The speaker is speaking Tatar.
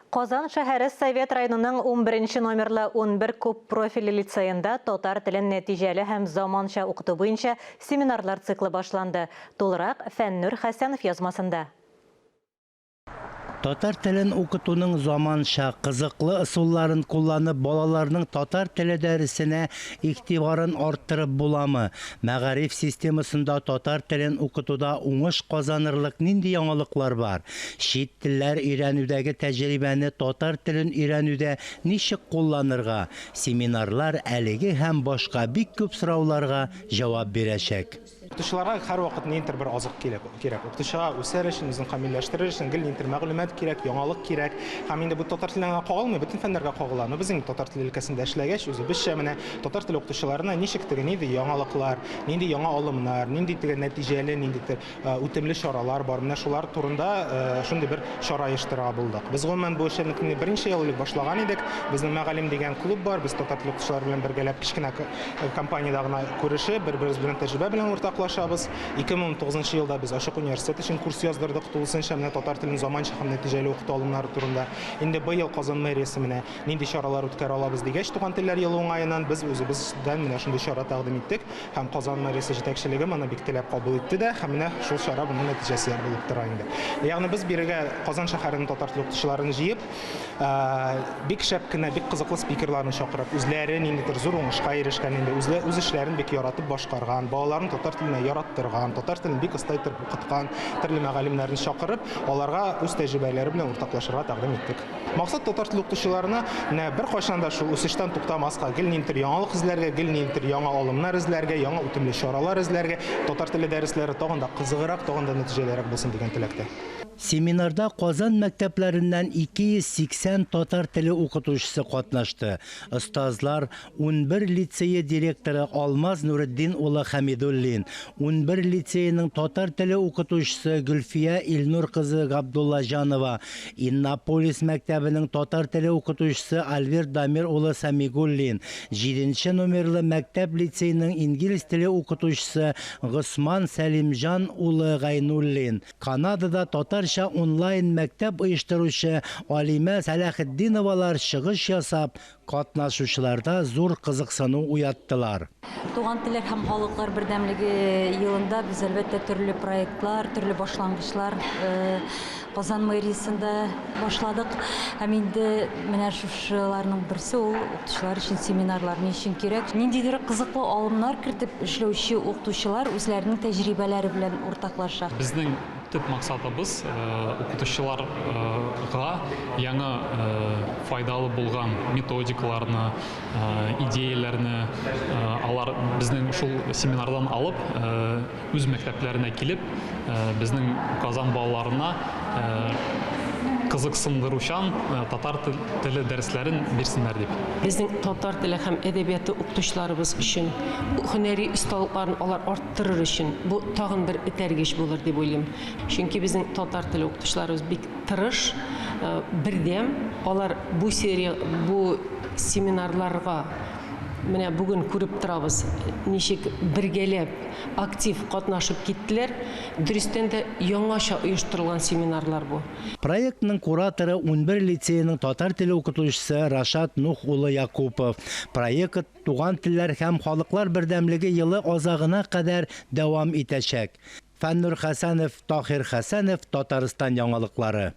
Казан шәһәре Совет районының унберенче номерлы 11 күп профильле лицеенда татар телен нәтиҗәле һәм заманча укыту буенча семинарлар циклы башланды. Тулырак Фәннүр Хәсәнов язмасында. Татар телен укытуның заманча, кызыклы ысулларын кулланып, балаларның татар теле дәресенә игътибарын арттырып буламы? Мәгариф системасында татар телен укытуда уңыш казанырлык нинди яңалыклар бар? Чит телләр өйрәнүдәге тәҗрибәне татар телен өйрәнүдә ничек кулланырга? Семинарлар әлеге һәм башка бик күп сорауларга җавап бирәчәк. Укытучыларга һәрвакыт ниндидер бер азык кирәк. Укытучыга үсәр өчен, үзен камилләштерер өчен гел ниндидер мәгълүмат кирәк, яңалык кирәк. Һәм инде бу татар теленә генә кагылмый, бөтен фәннәргә кагыла. Но без инде татар теле өлкәсендә эшләгәч, үзебезчә менә татар теле укытучыларына ничек теге нинди яңалыклар, нинди яңа алымнар, нинди теге нәтиҗәле ниндидер үтемле чаралар бар. Менә шулар турында шундый бер чара оештырырга булдык. Без гомумән бу эшчәнлекне берничә ел элек башлаган идек. Безнең Мәгалим дигән клуб бар. Без татар теле укытучылары белән бергәләп кечкенә компаниядә гына күрешеп, бер-беребез белән тәҗрибә белән уртаклашабыз. 2019 елда без Ачык университет өчен курс яздырдык тулысынча менә татар телен заманча һәм нәтиҗәле укыту алымнары турында. Инде быел Казан мэриясе менә нинди чаралар үткәрә алабыз дигәч, Туган телләр елы уңаеннан без үзебездән менә шундый чара тәкъдим иттек. Һәм Казан мэриясе җитәкчелеге моны бик теләп кабул итте дә, һәм менә шул чара моның нәтиҗәсе булып тора инде. Ягъни без бирегә Казан шәһәренең татар теле укытучыларын җыеп, бик шәп кенә, бик кызыклы спикерларны чакырып, үзләре ниндидер зур уңышка ирешкән инде, үзле, үз эшләрен бик яратып башкарган, балаларын татар теленә яраттырган, татар телен бик оста итеп укыткан төрле мөгаллимнәрне чакырып, аларга үз тәҗрибәләре белән уртаклашырга тәкъдим иттек. Максат татар теле укытучыларына менә беркайчан да шул үсештән туктамаска, гел ниндидер яңалык эзләргә, гел ниндидер яңа алымнар эзләргә, яңа үтемле чаралар эзләргә, татар теле дәресләре тагын да кызыграк, тагын да нәтиҗәлерәк булсын дигән теләктә. Семинарда Казан мәктәпләреннән 280 татар теле укытучысы катнашты. Остазлар 11 лицее директоры Алмаз Нуретдин улы Хәмидуллин, 11 лицееның татар теле укытучысы Гөлфия Илнур кызы Габдуллаҗанова, Иннополис мәктәбенең татар теле укытучысы Альберт Дамир улы Сәмигуллин, җиденче номерлы мәктәп-лицейның инглиз теле укытучысы Госман Сәлимҗан улы Гайнуллин, Канадада татарча онлайн мәктәп оештыручы Алимә Сәләхетдиновалар чыгыш ясап, Катнашучыларда зур кызыксыну уяттылар. Туган телләр һәм халыклар бердәмлеге елында без, әлбәттә, төрле проектлар, төрле башлангычлар Казан мэриясендә башладык. Һәм инде менә шушыларның берсе ул укытучылар өчен семинарлар ни өчен кирәк? Ниндидер кызыклы алымнар кертеп эшләүче укытучылар үзләренең тәҗрибәләре белән уртаклаша. Безнең Төп максатыбыз, укытучыларга яңа файдалы булган методикаларны, идеяләрне алар безнең шул семинардан алып, үз мәктәпләренә килеп, безнең Казан балаларына кызыксындыручан татар теле дәресләрен бирсеннәр дип. Безнең татар теле һәм әдәбияты укытучыларыбыз өчен һөнәри осталыкларын алар Торыр өчен бу тагын бер этәргеч булыр дип уйлыйм. Чөнки безнең татар теле укытучыларыбыз бик тырыш, бердәм. Алар бу серия, бу семинарларга менә бүген күреп торабыз, ничек бергәләп актив катнашып киттеләр. Дөрестән дә, яңача оештырылган семинарлар бу. Проектның кураторы, 11 лицееның татар теле укытучысы Рашат Нух улы Якупов. Проект Туган телләр һәм халыклар бердәмлеге елы азагына кадәр дәвам итәчәк. Фәннур Хәсәнов, Таһир Хәсәнов, Татарстан яңалыклары.